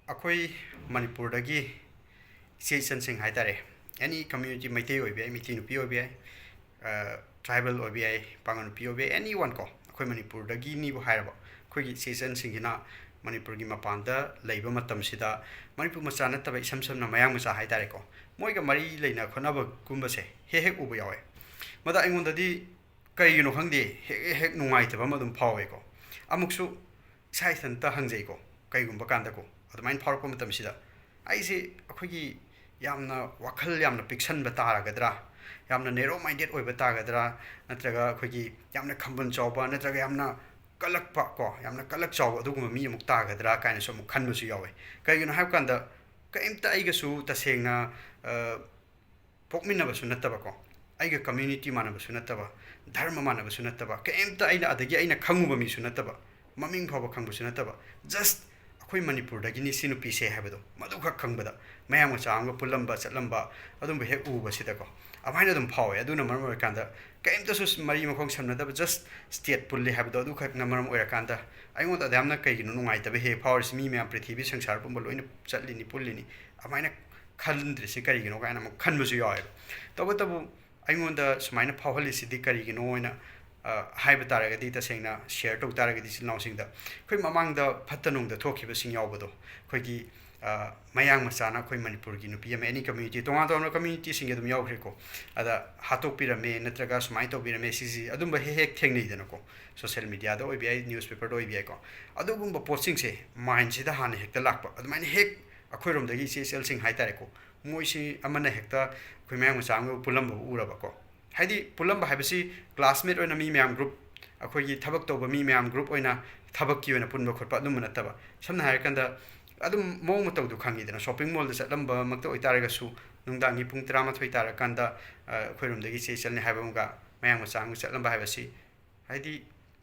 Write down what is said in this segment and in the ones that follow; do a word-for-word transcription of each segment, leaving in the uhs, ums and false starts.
ꯑꯩꯈꯣꯏ ꯃꯅꯤꯄꯨꯔꯗꯒꯤ ꯏꯆꯦ ꯏꯆꯟꯁꯤꯡ ꯍꯥꯏ ꯇꯥꯔꯦ, ꯑꯦꯅꯤ ꯀꯝꯃ꯭ꯌꯨꯅꯤꯇꯤ, ꯃꯩꯇꯩ ꯑꯣꯏꯕ ꯌꯥꯏ, ꯃꯩꯇꯩ ꯅꯨꯄꯤ ꯑꯣꯏꯕ ꯌꯥꯏ, ꯇ꯭ꯔꯥꯏꯕꯦꯜ ꯑꯣꯏꯕ ꯌꯥꯏ, ꯄꯥꯉꯜ ꯅꯨꯄꯤ ꯑꯣꯏꯕ ꯌꯥꯏ, ꯑꯦꯅꯤ ꯋꯥꯟ ꯀꯣ, ꯑꯩꯈꯣꯏ ꯃꯅꯤꯄꯨꯔꯗꯒꯤꯅꯤꯕꯨ ꯍꯥꯏꯔꯕ, ꯑꯩꯈꯣꯏꯒꯤ ꯏꯆꯦ ꯏꯆꯟꯁꯤꯡꯁꯤꯅ ꯃꯅꯤꯄꯨꯔꯒꯤ ꯃꯄꯥꯟꯗ ꯂꯩꯕ ꯃꯇꯝꯁꯤꯗ, ꯃꯅꯤꯄꯨꯔ ꯃꯆꯥ ꯅꯠꯇꯕ, ꯏꯁꯝ ꯁꯝꯅ ꯃꯌꯥꯡ ꯃꯆꯥ ꯍꯥꯏ ꯇꯥꯔꯦꯀꯣ, ꯃꯣꯏꯒ ꯃꯔꯤ ꯂꯩꯅ ꯈꯣꯠꯅꯕꯒꯨꯝꯕꯁꯦ ꯍꯦꯛ ꯍꯦꯛ ꯎꯕ ꯌꯥꯎꯋꯦ꯫ ꯃꯗ ꯑꯩꯉꯣꯟꯗꯗꯤ ꯀꯩꯒꯤꯅꯣ ꯈꯪꯗꯦ, ꯍꯦꯛ ꯍꯦꯛ ꯅꯨꯡꯉꯥꯏꯇꯕ ꯑꯃ ꯑꯗꯨꯝ ꯐꯥꯎꯋꯦꯀꯣ꯫ ꯑꯃꯨꯛꯁꯨ ꯏꯁꯥ ꯏꯊꯟꯇ ꯍꯪꯖꯩꯀꯣ, ꯀꯩꯒꯨꯝꯕ ꯀꯥꯟꯗꯀꯣ, ꯑꯗꯨꯃꯥꯏꯅ ꯐꯥꯎꯔꯛꯄ ꯃꯇꯝꯁꯤꯗ, ꯑꯩꯁꯦ ꯑꯩꯈꯣꯏꯒꯤ ꯌꯥꯝꯅ ꯋꯥꯈꯜ ꯌꯥꯝꯅ ꯄꯤꯛꯁꯟꯕ ꯇꯥꯔꯒꯗ꯭ꯔꯥ, ꯌꯥꯝꯅ ꯅꯦꯔꯣ ꯃꯥꯏꯟꯗꯦꯠ ꯑꯣꯏꯕ ꯇꯥꯒꯗ꯭ꯔꯥ, ꯅꯠꯇ꯭ꯔꯒ ꯑꯩꯈꯣꯏꯒꯤ ꯌꯥꯝꯅ ꯈꯝꯕꯟ ꯆꯥꯎꯕ, ꯅꯠꯇ꯭ꯔꯒ ꯌꯥꯝꯅ ꯀꯜꯂꯛꯄ ꯀꯣ, ꯌꯥꯝꯅ ꯀꯜꯂꯛ ꯆꯥꯎꯕ ꯑꯗꯨꯒꯨꯝꯕ ꯃꯤ ꯑꯃꯨꯛ ꯇꯥꯒꯗ꯭ꯔꯥ ꯀꯥꯏꯅꯁꯨ ꯑꯃꯨꯛ ꯈꯟꯕꯁꯨ ꯌꯥꯎꯋꯦ꯫ ꯀꯩꯒꯤꯅꯣ ꯍꯥꯏꯕ ꯀꯥꯟꯗ, ꯀꯩꯝꯇ ꯑꯩꯒꯁꯨ ꯇꯁꯦꯡꯅ, ꯑ, ꯄꯣꯛꯃꯤꯟꯅꯕꯁꯨ ꯅꯠꯇꯕꯀꯣ, ꯑꯩꯒ ꯀꯝꯃ꯭ꯌꯨꯅꯤꯇꯤ ꯃꯥꯟꯅꯕꯁꯨ ꯅꯠꯇꯕ, ꯙꯔꯃ ꯃꯥꯟꯅꯕꯁꯨ ꯅꯠꯇꯕ, ꯀꯩꯝꯇ ꯑꯩꯅ ꯑꯗꯒꯤ ꯑꯩꯅ ꯈꯪꯉꯨꯕ ꯃꯤꯁꯨ ꯅꯠꯇꯕ, ꯃꯃꯤꯡ ꯐꯥꯎꯕ ꯈꯪꯕꯁꯨ ꯅꯠꯇꯕ, just ꯑꯩꯈꯣꯏ ꯃꯅꯤꯄꯨꯔꯗꯒꯤꯅꯤ ꯁꯤ ꯅꯨꯄꯤꯁꯦ ꯍꯥꯏꯕꯗꯣ, ꯃꯗꯨꯈꯛ ꯈꯪꯕꯗ ꯃꯌꯥꯡ ꯃꯆꯥ ꯑꯃꯒ ꯄꯨꯜꯂꯝꯕ ꯆꯠꯂꯝꯕ ꯑꯗꯨꯝꯕ ꯍꯦꯛ ꯎꯕꯁꯤꯗꯀꯣ, ꯑꯗꯨꯃꯥꯏꯅ ꯑꯗꯨꯝ ꯐꯥꯎꯋꯦ꯫ ꯑꯗꯨꯅ ꯃꯔꯝ ꯑꯣꯏꯔꯀꯥꯟꯗ ꯀꯩꯝꯇꯁꯨ ꯃꯔꯤ ꯃꯈꯣꯡ ꯁꯝꯅꯗꯕ, just ꯁ꯭ꯇꯦꯠ ꯄꯨꯜꯂꯤ ꯍꯥꯏꯕꯗꯣ ꯑꯗꯨꯈꯛꯅ ꯃꯔꯝ ꯑꯣꯏꯔꯀꯥꯟꯗ, ꯑꯩꯉꯣꯟꯗ ꯑꯗꯨ ꯌꯥꯝꯅ ꯀꯩꯒꯤꯅꯣ ꯅꯨꯡꯉꯥꯏꯇꯕ ꯍꯦꯛ ꯐꯥꯎꯔꯤꯁꯤ? ꯃꯤ ꯃꯌꯥꯝ ꯄ꯭ꯔꯤꯊꯤꯕꯤ ꯁꯪꯁꯥꯔ ꯄꯨꯝꯕ ꯂꯣꯏꯅ ꯆꯠꯂꯤꯅꯤ, ꯄꯨꯜꯂꯤꯅꯤ, ꯑꯗꯨꯃꯥꯏꯅ ꯈꯟꯗ꯭ꯔꯤꯁꯤ ꯀꯔꯤꯒꯤꯅꯣ ꯀꯥꯏꯅ ꯑꯃꯨꯛ ꯈꯟꯕꯁꯨ ꯌꯥꯎꯋꯦꯕ꯫ ꯇꯧꯕꯇꯕꯨ ꯑꯩꯉꯣꯟꯗ ꯁꯨꯃꯥꯏꯅ ꯐꯥꯎꯍꯜꯂꯤꯁꯤꯗꯤ ꯀꯔꯤꯒꯤꯅꯣ ꯍꯥꯏꯅ, ꯑ, ꯍꯥꯏꯕ ꯇꯥꯔꯒꯗꯤ, ꯇꯁꯦꯡꯅ ꯁꯤꯌꯔ ꯇꯧ ꯇꯥꯔꯒꯗꯤ, ꯏꯆꯤꯜ ꯏꯅꯥꯎꯁꯤꯡꯗ, ꯑꯩꯈꯣꯏ ꯃꯃꯥꯡꯗ ꯐꯠꯇ ꯅꯨꯡꯗ ꯊꯣꯛꯈꯤꯕꯁꯤꯡ ꯌꯥꯎꯕꯗꯣ, ꯑꯩꯈꯣꯏꯒꯤ, ꯑ, ꯃꯌꯥꯡ ꯃꯆꯥꯅ ꯑꯩꯈꯣꯏ ꯃꯅꯤꯄꯨꯔꯒꯤ ꯅꯨꯄꯤ ꯑꯃ, ꯑꯦꯅꯤ ꯀꯝꯃ꯭ꯌꯨꯅꯤꯇꯤ, ꯇꯣꯉꯥꯟ ꯇꯣꯉꯥꯟꯕ ꯀꯝꯃ꯭ꯌꯨꯅꯤꯇꯤꯁꯤꯡꯒꯤ ꯑꯗꯨꯝ ꯌꯥꯎꯈ꯭ꯔꯦꯀꯣ, ꯑꯗ ꯍꯥꯠꯇꯣꯛꯄꯤꯔꯝꯃꯦ ꯅꯠꯇ꯭ꯔꯒ ꯁꯨꯃꯥꯏꯅ ꯇꯧꯕꯤꯔꯝꯃꯦ, ꯁꯤꯁꯤ ꯑꯗꯨꯝꯕ ꯍꯦꯛ ꯍꯦꯛ ꯊꯦꯡꯅꯩꯗꯅꯀꯣ, ꯁꯣꯁꯦꯜ ꯃꯦꯗꯤꯌꯥꯗ ꯑꯣꯏꯕ ꯌꯥꯏ, ꯅ꯭ꯌꯨꯁꯄꯦꯄꯔꯗ ꯑꯣꯏꯕ ꯌꯥꯏꯀꯣ꯫ ꯑꯗꯨꯒꯨꯝꯕ ꯄꯣꯠꯁꯤꯡꯁꯦ ꯃꯥꯏꯟꯁꯤꯗ ꯍꯥꯟꯅ ꯍꯦꯛꯇ ꯂꯥꯛꯄ, ꯑꯗꯨꯃꯥꯏꯅ ꯍꯦꯛ ꯑꯩꯈꯣꯏꯔꯣꯝꯗꯒꯤ ꯏꯆꯦ ꯏꯆꯜꯁꯤꯡ ꯍꯥꯏ ꯇꯥꯔꯦꯀꯣ, ꯃꯣꯏꯁꯤ ꯑꯃꯅ ꯍꯦꯛꯇ ꯑꯩꯈꯣꯏ ꯃꯌꯥꯡ ꯃꯆꯥ ꯑꯃꯒ ꯄꯨꯜꯂꯝꯕꯕꯨ ꯎꯔꯕꯀꯣ꯫ ꯍꯥꯏꯗꯤ, ꯄꯨꯜꯂꯝꯕ ꯍꯥꯏꯕꯁꯤ ꯀ꯭ꯂꯥꯁꯃꯦꯠ ꯑꯣꯏꯅ ꯃꯤ ꯃꯌꯥꯝ ꯒ꯭ꯔꯨꯞ, ꯑꯩꯈꯣꯏꯒꯤ ꯊꯕꯛ ꯇꯧꯕ ꯃꯤ ꯃꯌꯥꯝ ꯒ꯭ꯔꯨꯞ ꯑꯣꯏꯅ ꯊꯕꯛꯀꯤ ꯑꯣꯏꯅ ꯄꯨꯟꯕ ꯈꯣꯠꯄ ꯑꯗꯨꯝꯕ ꯅꯠꯇꯕ, ꯁꯝꯅ ꯍꯥꯏꯔꯀꯥꯟꯗ ꯑꯗꯨꯝ ꯃꯑꯣꯡ ꯃꯇꯧꯗꯨ ꯈꯪꯉꯤꯗꯅ, ꯁꯣꯞꯄꯤꯡ ꯃꯣꯜꯗ ꯆꯠꯂꯝꯕꯃꯛꯇ ꯑꯣꯏꯇꯥꯔꯒꯁꯨ, ꯅꯨꯡꯗꯥꯡꯒꯤ ꯄꯨꯡ ꯇꯔꯥꯃꯥꯊꯣꯏ ꯇꯥꯔꯀꯥꯟꯗ, ꯑ, ꯑꯩꯈꯣꯏꯔꯣꯝꯗꯒꯤ ꯏꯆꯦ ꯏꯆꯜꯅꯤ ꯍꯥꯏꯕ ꯑꯃꯒ ꯃꯌꯥꯡ ꯃꯆꯥ ꯑꯃꯒ ꯆꯠꯂꯝꯕ ꯍꯥꯏꯕꯁꯤ, ꯍꯥꯏꯗꯤ,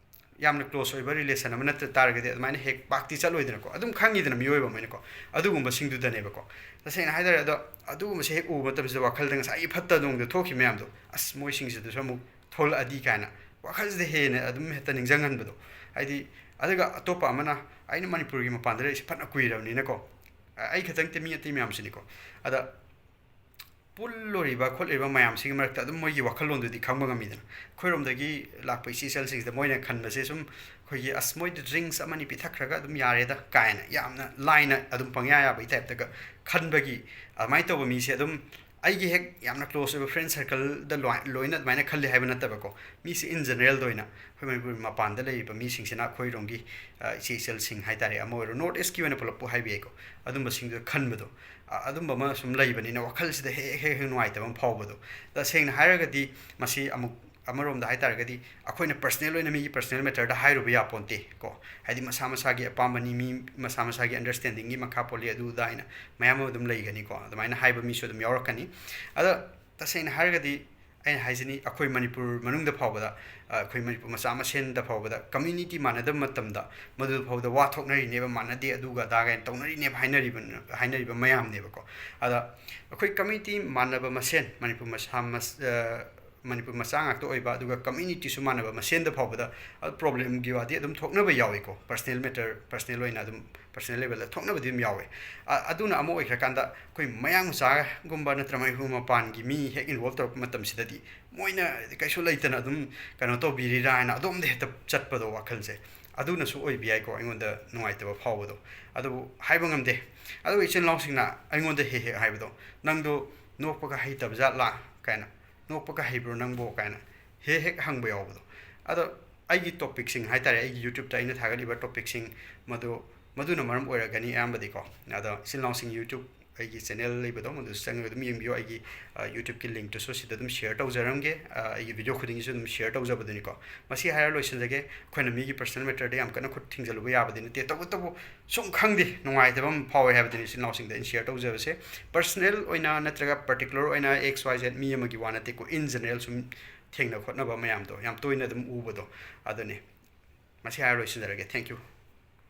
ꯌꯥꯝꯅ ꯀ꯭ꯂꯣꯁ ꯑꯣꯏꯕ ꯔꯤꯂꯦꯁꯟ ꯑꯃ ꯅꯠꯇ ꯇꯥꯔꯒꯗꯤ ꯑꯗꯨꯃꯥꯏꯅ ꯍꯦꯛ ꯄꯥꯛꯇꯤ ꯆꯠꯂꯣꯏꯗꯅꯀꯣ꯫ ꯑꯗꯨꯝ ꯈꯪꯉꯤꯗꯅ ꯃꯤꯑꯣꯏꯕ ꯑꯃꯅꯀꯣ꯫ ꯑꯗꯨꯒꯨꯝꯕꯁꯤꯡꯗꯨꯗꯅꯦꯕꯀꯣ꯫ ꯇꯁꯦꯡꯅ ꯍꯥꯏ ꯇꯥꯔꯦ, ꯑꯗꯣ ꯑꯗꯨꯒꯨꯝꯕꯁꯦ ꯍꯦꯛ ꯎꯕ ꯃꯇꯝꯁꯤꯗ ꯋꯥꯈꯜꯗ ꯉꯁꯥꯏꯒꯤ ꯐꯠꯇ ꯅꯨꯡꯗ ꯊꯣꯛꯈꯤꯕ ꯃꯌꯥꯝꯗꯣ, "ꯑꯁ, ꯃꯣꯏꯁꯤꯡꯁꯤꯗꯁꯨ ꯑꯃꯨꯛ ꯊꯣꯛꯂꯛꯑꯗꯤ" ꯀꯥꯏꯅ ꯋꯥꯈꯜꯁꯤꯗ ꯍꯦꯟꯅ ꯑꯗꯨꯝ ꯍꯦꯛꯇ ꯅꯤꯡꯁꯤꯡꯍꯟꯕꯗꯣ꯫ ꯍꯥꯏꯗꯤ, ꯑꯗꯨꯒ ꯑꯇꯣꯞꯄ ꯑꯃꯅ, ꯑꯩꯅ ꯃꯅꯤꯄꯨꯔꯒꯤ ꯃꯄꯥꯟꯗ ꯂꯩꯔꯤꯁꯦ ꯐꯅ ꯀꯨꯏꯔꯕꯅꯤꯅꯀꯣ, ꯑꯩ ꯈꯛꯇꯪꯇ, ꯃꯤ ꯑꯇꯩ ꯃꯌꯥꯝꯁꯤꯅꯤꯀꯣ꯫ ꯑꯗ ꯄꯨꯜꯂꯨꯔꯤꯕ ꯈꯣꯠꯂꯤꯕ ꯃꯌꯥꯝꯁꯤꯒꯤ ꯃꯔꯛꯇ ꯑꯗꯨꯝ ꯃꯣꯏꯒꯤ ꯋꯥꯈꯜꯂꯣꯟꯗꯨꯗꯤ ꯈꯪꯕ ꯉꯝꯃꯤꯗꯅ꯫ ꯑꯩꯈꯣꯏꯔꯣꯝꯗꯒꯤ ꯂꯥꯛꯄ ꯏꯆꯦ ꯏꯆꯜꯁꯤꯡꯁꯤꯗ ꯃꯣꯏꯅ ꯈꯟꯕꯁꯦ ꯁꯨꯝ ꯑꯩꯈꯣꯏꯒꯤ, "ꯑꯁ, ꯃꯣꯏꯗꯤ ꯗ꯭ꯔꯤꯡꯁ ꯑꯃꯅꯤ ꯄꯤꯊꯛꯈ꯭ꯔꯒ ꯑꯗꯨꯝ ꯌꯥꯔꯦꯗ" ꯀꯥꯏꯅ ꯌꯥꯝꯅ ꯂꯥꯏꯅ ꯑꯗꯨꯝ ꯄꯪꯌꯥ ꯌꯥꯕꯒꯤ ꯇꯥꯏꯞꯇꯒ ꯈꯟꯕꯒꯤ, ꯑꯗꯨꯃꯥꯏꯅ ꯇꯧꯕ ꯃꯤꯁꯦ ꯑꯗꯨꯝ ꯑꯩꯒꯤ ꯍꯦꯛ ꯌꯥꯝꯅ ꯀ꯭ꯂꯣꯁ ꯑꯣꯏꯕ ꯐ꯭ꯔꯦꯟ ꯁꯔꯀꯜꯗ ꯂꯣꯏ-, ꯂꯣꯏꯅ ꯑꯗꯨꯃꯥꯏꯅ ꯈꯜꯂꯤ ꯍꯥꯏꯕ ꯅꯠꯇꯕꯀꯣ꯫ ꯃꯤꯁꯦ ꯏꯟ ꯖꯦꯅꯔꯦꯜꯗ ꯑꯣꯏꯅ ꯑꯩꯈꯣꯏ ꯃꯅꯤꯄꯨꯔ ꯃꯄꯥꯟꯗ ꯂꯩꯔꯤꯕ ꯃꯤꯁꯤꯡꯁꯤꯅ ꯑꯩꯈꯣꯏꯔꯣꯝꯒꯤ, ꯑ, ꯏꯆꯦ ꯏꯆꯜꯁꯤꯡ ꯍꯥꯏ ꯇꯥꯔꯦ, ꯑꯃ ꯑꯣꯏꯔꯣ, ꯅꯣꯔꯠ ꯏꯁꯀꯤ ꯑꯣꯏꯅ ꯄꯨꯂꯞꯄꯨ ꯍꯥꯏꯕ ꯌꯥꯏꯀꯣ, ꯑꯗꯨꯝꯕꯁꯤꯡꯗꯨꯗ ꯈꯟꯕꯗꯣ, ꯑ-, ꯑꯗꯨꯝꯕ ꯑꯃ ꯁꯨꯝ ꯂꯩꯕꯅꯤꯅ ꯋꯥꯈꯜꯁꯤꯗ ꯍꯦꯛ ꯍꯦꯛ ꯍꯦꯛ ꯅꯨꯡꯉꯥꯏꯇꯕ ꯑꯃ ꯐꯥꯎꯕꯗꯣ꯫ ꯇꯁꯦꯡꯅ ꯍꯥꯏꯔꯒꯗꯤ ꯃꯁꯤ ꯑꯃꯨꯛ ꯑꯃꯔꯣꯝꯗ ꯍꯥꯏ ꯇꯥꯔꯒꯗꯤ ꯑꯩꯈꯣꯏꯅ ꯄꯔꯁꯅꯦꯜ ꯑꯣꯏꯅ ꯃꯤꯒꯤ ꯄꯔꯁꯅꯦꯜ ꯃꯦꯇꯔꯗ ꯍꯥꯏꯔꯨꯕ ꯌꯥꯄꯣꯟꯇꯦ ꯀꯣ꯫ ꯍꯥꯏꯗꯤ ꯃꯁꯥ ꯃꯁꯥꯒꯤ ꯑꯄꯥꯝꯕꯅꯤ, ꯃꯤ ꯃꯁꯥ ꯃꯁꯥꯒꯤ ꯑꯟꯗꯔꯁ꯭ꯇꯦꯟꯗꯤꯡꯒꯤ ꯃꯈꯥ ꯄꯣꯜꯂꯤ, ꯑꯗꯨ ꯑꯗꯥ ꯍꯥꯏꯅ ꯃꯌꯥꯝ ꯑꯃ ꯑꯗꯨꯝ ꯂꯩꯒꯅꯤꯀꯣ꯫ ꯑꯗꯨꯃꯥꯏꯅ ꯍꯥꯏꯕ ꯃꯤꯁꯨ ꯑꯗꯨꯝ ꯌꯥꯎꯔꯛꯀꯅꯤ꯫ ꯑꯗꯣ ꯇꯁꯦꯡꯅ ꯍꯥꯏꯔꯒꯗꯤ ꯑꯩꯅ ꯍꯥꯏꯖꯅꯤ, ꯑꯩꯈꯣꯏ ꯃꯅꯤꯄꯨꯔ ꯃꯅꯨꯡꯗ ꯐꯥꯎꯕꯗ, ꯑ, ꯑꯩꯈꯣꯏ ꯃꯅꯤꯄꯨꯔ ꯃꯆꯥ ꯃꯁꯦꯟꯗ ꯐꯥꯎꯕꯗ ꯀꯝꯃ꯭ꯌꯨꯅꯤꯇꯤ ꯃꯥꯟꯅꯗꯕ ꯃꯇꯝꯗ ꯃꯗꯨ ꯐꯥꯎꯕꯗ ꯋꯥ ꯊꯣꯛꯅꯔꯤꯅꯦꯕ, ꯃꯥꯟꯅꯗꯦ, ꯑꯗꯨꯒ ꯑꯗꯥ ꯀꯥꯏꯅ ꯇꯧꯅꯔꯤꯅꯦꯕ, ꯍꯥꯏꯅꯔꯤꯕ, ꯍꯥꯏꯅꯔꯤꯕ ꯃꯌꯥꯝꯅꯦꯕꯀꯣ꯫ ꯑꯗ ꯑꯩꯈꯣꯏ ꯀꯝꯃ꯭ꯌꯨꯅꯤꯇꯤ ꯃꯥꯟꯅꯕ ꯃꯁꯦꯟ, ꯃꯅꯤꯄꯨꯔ ꯃꯁꯥ ꯃꯁ-, ꯑ, ꯃꯅꯤꯄꯨꯔ ꯃꯆꯥ ꯉꯥꯛꯇ ꯑꯣꯏꯕ, ꯑꯗꯨꯒ ꯀꯝꯃ꯭ꯌꯨꯅꯤꯇꯤꯁꯨ ꯃꯥꯟꯅꯕ ꯃꯁꯦꯟꯗ ꯐꯥꯎꯕꯗ, ꯑ, ꯄ꯭ꯔꯣꯕ꯭ꯂꯦꯝꯒꯤ ꯋꯥꯗꯤ ꯑꯗꯨꯝ ꯊꯣꯛꯅꯕ ꯌꯥꯎꯏꯀꯣ, ꯄꯔꯁꯅꯦꯜ ꯃꯦꯇꯔ, ꯄꯔꯁꯅꯦꯜ ꯑꯣꯏꯅ ꯑꯗꯨꯝ, ꯄꯔꯁꯅꯦꯜ ꯂꯦꯕꯦꯜꯗ ꯊꯣꯛꯅꯕꯗꯤ ꯑꯗꯨꯝ ꯌꯥꯎꯋꯦ꯫ ꯑ-, ꯑꯗꯨꯅ ꯑꯃ ꯑꯣꯏꯈ꯭ꯔꯀꯥꯟꯗ ꯑꯩꯈꯣꯏ ꯃꯌꯥꯡ ꯃꯆꯥꯒꯨꯝꯕ ꯅꯠꯇ꯭ꯔꯒ ꯃꯅꯤꯄꯨꯔ ꯃꯄꯥꯟꯒꯤ ꯃꯤ ꯍꯦꯛ ꯏꯟꯚꯣꯜꯕ ꯇꯧꯔꯛꯄ ꯃꯇꯝꯁꯤꯗꯗꯤ ꯃꯣꯏꯅ ꯀꯩꯁꯨ ꯂꯩꯇꯅ ꯑꯗꯨꯝ ꯀꯩꯅꯣ ꯇꯧꯕꯤꯔꯤꯔꯥ ꯍꯥꯏꯅ ꯑꯗꯣꯝꯗ ꯍꯦꯛꯇ ꯆꯠꯄꯗꯣ, ꯋꯥꯈꯜꯁꯦ ꯑꯗꯨꯅꯁꯨ ꯑꯣꯏꯕ ꯌꯥꯏꯀꯣ, ꯑꯩꯉꯣꯟꯗ ꯅꯨꯡꯉꯥꯏꯇꯕ ꯐꯥꯎꯕꯗꯣ꯫ ꯑꯗꯨꯕꯨ ꯍꯥꯏꯕ ꯉꯝꯗꯦ꯫ ꯑꯗꯨꯒ ꯏꯆꯤꯜ ꯏꯅꯥꯎꯁꯤꯡꯅ ꯑꯩꯉꯣꯟꯗ ꯍꯦꯛ ꯍꯦꯛ ꯍꯥꯏꯕꯗꯣ, "ꯅꯪꯗꯣ ꯅꯣꯛꯄꯒ ꯍꯩꯇꯕ ꯖꯥꯠꯂꯥ?" ꯀꯥꯏꯅ, "ꯅꯣꯛꯄꯒ ꯍꯩꯕ꯭ꯔꯣ ꯅꯪꯕꯣ?" ꯀꯥꯏꯅ ꯍꯦꯛ ꯍꯦꯛ ꯍꯪꯕ ꯌꯥꯎꯕꯗꯣ꯫ ꯑꯗꯣ ꯑꯩꯒꯤ ꯇꯣꯄꯤꯛꯁꯤꯡ ꯍꯥꯏ ꯇꯥꯔꯦ, ꯑꯩꯒꯤ ꯌꯨꯇ꯭ꯌꯨꯕꯇ ꯑꯩꯅ ꯊꯥꯒꯠꯂꯤꯕ ꯇꯣꯄꯤꯛꯁꯤꯡ ꯃꯗꯨ, ꯃꯗꯨꯅ ꯃꯔꯝ ꯑꯣꯏꯔꯒꯅꯤ ꯑꯌꯥꯝꯕꯗꯤꯀꯣ꯫ ꯑꯗꯣ ꯏꯆꯤꯜ ꯏꯅꯥꯎꯁꯤꯡ ꯌꯨꯇ꯭ꯌꯨꯕ ꯑꯩꯒꯤ ꯆꯦꯅꯦꯜ ꯂꯩꯕꯗꯣ, ꯃꯗꯨꯁꯨ ꯆꯪꯉꯒ ꯑꯗꯨꯝ ꯌꯦꯡꯕꯤꯌꯣ꯫ ꯑꯩꯒꯤ, ꯑ, ꯌꯨꯇ꯭ꯌꯨꯕꯀꯤ ꯂꯤꯡꯛꯇꯨꯁꯨ ꯁꯤꯗ ꯑꯗꯨꯝ ꯁꯤꯌꯔ ꯇꯧꯖꯔꯝꯒꯦ꯫ ꯑ, ꯑꯩꯒꯤ ꯚꯤꯗꯤꯑꯣ ꯈꯨꯗꯤꯡꯒꯤꯁꯨ ꯑꯗꯨꯝ ꯁꯤꯌꯔ ꯇꯧꯖꯕꯗꯨꯅꯤꯀꯣ꯫ ꯃꯁꯤ ꯍꯥꯏꯔ ꯂꯣꯏꯁꯤꯟꯖꯒꯦ꯫ ꯑꯩꯈꯣꯏꯅ ꯃꯤꯒꯤ ꯄꯔꯁꯅꯦꯜ ꯃꯦꯇꯔꯗ ꯌꯥꯝ ꯀꯟꯅ ꯈꯨꯠ ꯊꯤꯡꯖꯤꯜꯂꯨꯕ ꯌꯥꯕꯗꯤ ꯅꯠꯇꯦ꯫ ꯇꯧꯕꯇꯕꯨ ꯁꯨꯝ ꯈꯪꯗꯦ, ꯅꯨꯡꯉꯥꯏꯇꯕ ꯑꯃ ꯐꯥꯎꯋꯦ ꯍꯥꯏꯕꯗꯨꯅꯤ ꯏꯆꯤꯜ ꯏꯅꯥꯎꯁꯤꯡꯗ ꯑꯩꯅ ꯁꯤꯌꯔ ꯇꯧꯖꯕꯁꯦ꯫ ꯄꯔꯁꯅꯦꯜ ꯑꯣꯏꯅ ꯅꯠꯇ꯭ꯔꯒ ꯄꯔꯇꯤꯀꯨꯂꯔ ꯑꯣꯏꯅ ꯑꯦꯛꯁ ꯋꯥꯏ ꯖꯦꯠ ꯃꯤ ꯑꯃꯒꯤ ꯋꯥ ꯅꯠꯇꯦꯀꯣ, ꯏꯟ ꯖꯦꯅꯔꯦꯜ ꯁꯨꯝ ꯊꯦꯡꯅ ꯈꯣꯠꯅꯕ ꯃꯌꯥꯝꯗꯣ, ꯌꯥꯝ ꯇꯣꯏꯅ ꯑꯗꯨꯝ ꯎꯕꯗꯣ, ꯑꯗꯨꯅꯤ꯫ ꯃꯁꯤ ꯍꯥꯏꯔ ꯂꯣꯏꯁꯤꯟꯖꯔꯒꯦ꯫ Thank you꯫